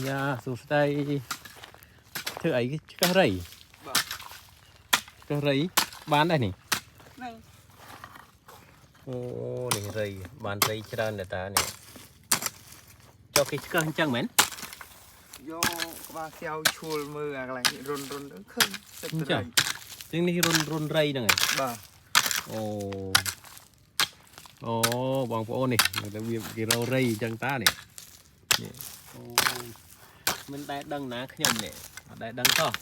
យ៉ាសួស្តីធ្វើអីគេឆ្កឹះរៃ បាទ ឆ្កឹះរៃបានដែរនេះ ហ្នឹង អូនេះរៃបានរៃច្រើនដែរតានេះចុះគេឆ្កឹះអញ្ចឹងមែន យកក្បាលខ្ចៅឈួលមើលអាកន្លែងនេះរុនរុនទៅឃើញទឹកត្រី ជាងនេះរុនរុនរៃហ្នឹងឯង បាទ អូអូបងប្អូននេះទៅវាគេរករៃអញ្ចឹងតានេះនេះអូមិនដែលដឹងណាខ្ញុំនេះអត់ដែលដឹងសោះ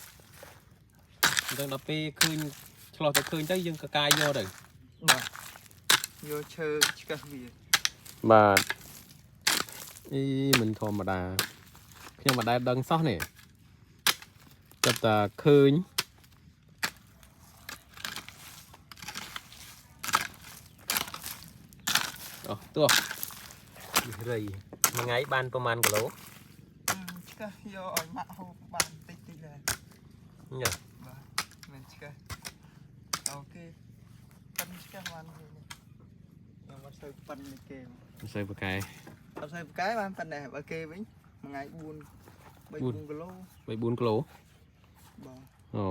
អញ្ចឹងដល់ពេលឃើញឆ្លោះទៅឃើញទៅយើងកកាយយកទៅ បាទយកឈើឆ្កឹះវា បាទអីមិនធម្មតាខ្ញុំមិនដែលដឹងសោះនេះចាប់តាឃើញអូទោះនេះរៃមួយថ្ងៃបានប្រហែលគីឡូ ឆ្កឹះយកឲ្យម៉ាក់ហូបបានតិចតិចដែរ ញ៉ា បាទមិនឆ្កឹះអូខេប៉ិនឆ្កឹះបានវិញខ្ញុំអត់សូវប៉ិននេះគេ មិនសូវប្រកែ អត់សូវប្រកែបានប៉ិនដែរបើគេវិញមួយថ្ងៃ4 3 4គីឡូ 3 4គីឡូ បាទ អូ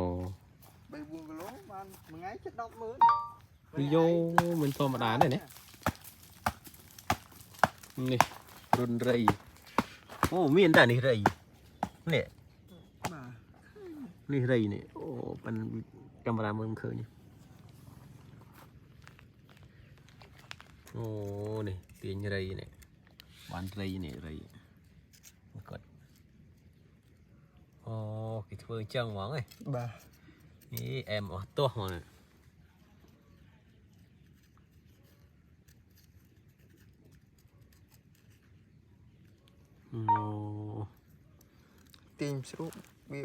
3 4គីឡូបានមួយថ្ងៃជិត100000 យោមិនធម្មតាទេនេះនេះរុនរៃអូមានតែនេះរៃនេះ បាទ នេះរៃនេះអូប៉ិនកាមេរ៉ាមើលមិនឃើញទេអូនេះទាញរៃនេះបានរៃនេះរៃគាត់អូគេធ្វើអញ្ចឹងហ្មងឯង បាទ នេះអែមអស់ទាស់ហ្មងនេះអូ ទាញស្រូបវា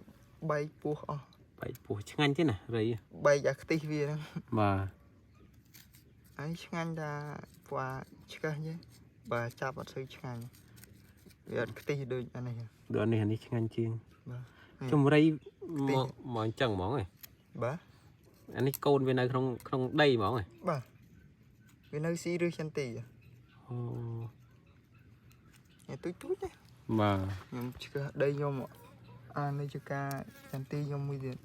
បែកពោះអស់ បែកពោះឆ្ងាញ់ទេណារៃ បែកអាខ្ទិះវាហ្នឹង បាទ ហើយឆ្ងាញ់ថាពណ៌ឆ្កឹះទេបើចាប់អត់សូវឆ្ងាញ់វាអត់ខ្ទិះដូចអានេះ ដូចនេះអានេះឆ្ងាញ់ជាង បាទ ជំរៃមកមកអញ្ចឹងហ្មងឯង បាទ អានេះកូនវានៅក្នុងក្នុងដីហ្មងឯង បាទវានៅស៊ីឬចន្ទី អូ នេះទូចទូចទេ បាទ ខ្ញុំឆ្កឹះដីខ្ញុំអានេះជាការចន្ទីខ្ញុំមួយទៀត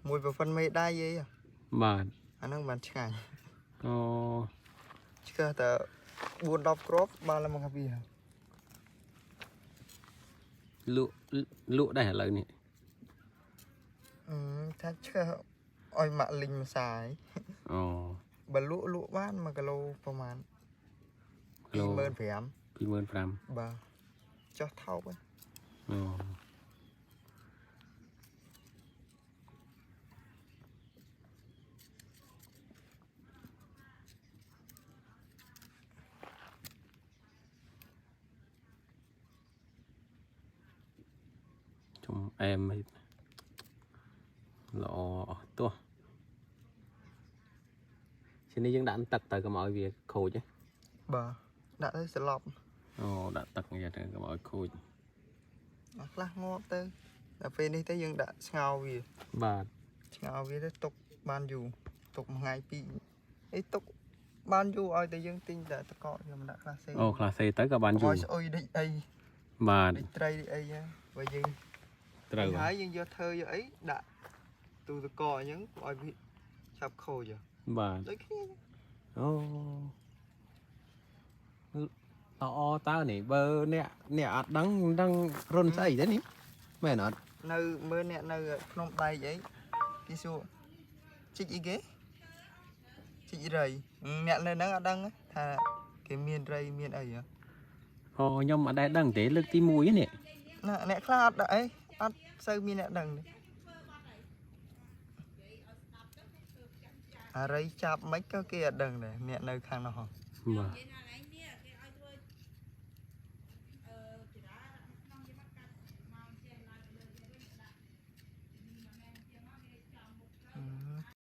មួយប្រព័ន្ធមេដៃអី បាទ អាហ្នឹងបានឆ្ងាញ់ អូ ឆ្កឹះតែ4 10គ្រាប់បានឡើងមកកាពី លក់លក់ដែរឥឡូវនេះ អឺថាឆ្កឹះឲ្យម៉ាក់លីងម្សាយ អូ បើលក់លក់បាន1គីឡូប្រហែល គីឡូ 25,000 25,000 បាទចុះថោកហ្នឹង អូជុំអែមហីល្អអស់ទោះជានេះយើងដាក់ទឹកទៅកុំឲ្យវាខូចហ៎ បាទដាក់ទៅស្លប់ អូដាក់ទឹកនេះទៅកុំឲ្យខូច អាខ្លះងាប់ទៅដល់ពេលនេះទៅយើងដាក់ស្ងោរវា បាទ ស្ងោរវាទៅទុកបានយូរទុកមួយថ្ងៃពីរអីទុកបានយូរឲ្យតែយើងទិញតែតកកខ្ញុំដាក់ខ្លះសេ អូខ្លះសេទៅក៏បានយូរ ឲ្យស្អុយដូចអី បាទ ដូចត្រីដូចអីហ្នឹងបើយើង ត្រូវ ហើយយើងយកធ្វើយកអីដាក់ទូតកកអញ្ចឹងឲ្យវាឆាប់ខូចហ៎ បាទ ដូចគ្នាអញ្ចឹង អូល្អតើនេះបើអ្នកអ្នកអត់ដឹងមិនដឹងរុនស្អីទេនេះមែនអត់ នៅមើលអ្នកនៅភ្នំដែកអីគេសួរជីកអីគេជីករៃអ្នកនៅហ្នឹងអត់ដឹងទេថាគេមានរៃមានអីហ៎ អូខ្ញុំអត់ដែលដឹងទេលើកទី1នេះ ណាអ្នកខ្លះអត់ដឹងអីអត់សូវមានអ្នកដឹងទេអារៃចាប់មិនក៏គេអត់ដឹងដែរអ្នកនៅខាងនោះហ៎ បាទ